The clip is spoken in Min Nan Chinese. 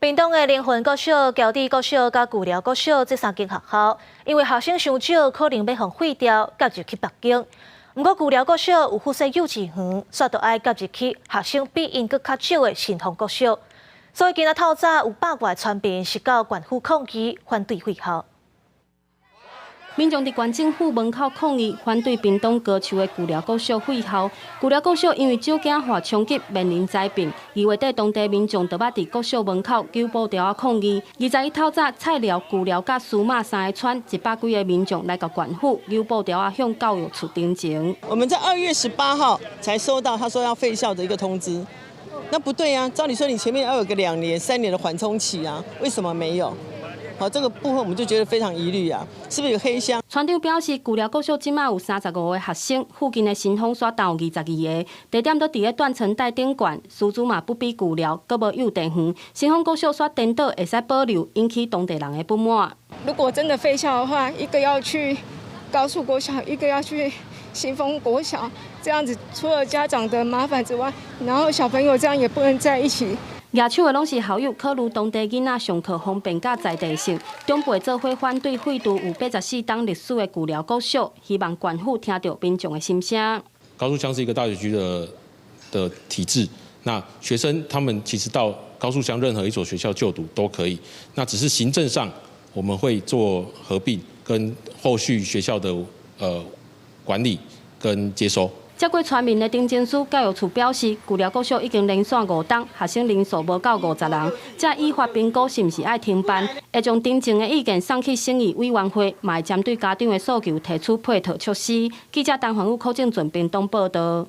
屏東的靈魂國小、僑智國小佮舊寮國小這三間學校，因為學生傷少，可能欲予廢掉，合入去別間。毋過舊寮國小有附設幼稚園，煞著愛合入去學生比𪜶閣較少的新豐國小。所以今仔透早有百外村民是到縣府抗議，反對廢校。民眾佇縣政府門口抗議，反對屏東高樹的舊寮國小廢校。舊寮國小因為少子化衝擊，面臨災變。2月底，當地民眾就捌佇國小門口舉布條仔抗議。21透早，菜寮、舊寮佮蘇馬三个村100幾个民眾來到縣府，舉布條仔向教育處陳情。我們在2月18號才收到他說要廢校的一個通知，那不對啊！照理說你前面要有個2年、3年的緩衝期啊，為什麼沒有？好，這個部分我們就覺得非常疑慮啊，是不是有黑箱？村長表示，舊寮國小這馬有35個學生，附近的新豐煞有22個，地點都佇咧斷層帶頂懸，師資嘛不比舊寮，閣無幼稚園，新豐國小煞顛倒會使保留，引起當地人的不滿。如果真的廢校的話，一個要去高樹國小，一個要去新豐國小，這樣子除了家長的麻煩之外，然後小朋友這樣也不能在一起。舉手的攏是校友，考慮當地囡仔上課方便佮在地性，長輩做伙反對廢除有84冬歷史的舊寮國小，希望縣府聽著民眾的心聲。高樹鄉是一個大學區的體制，那學生他們其實到高樹鄉任何一所學校就讀都可以，那只是行政上我們會做合併跟後續學校的管理跟接收。接過村民的陳情書，教育處表示，舊寮國小已經連續5冬，學生人數無夠50人，這依法評估是毋是愛停辦，會將陳情的意見送去審議委員會，嘛會針對家長的訴求提出配套措施。記者陳環宇、柯正准屏東報導。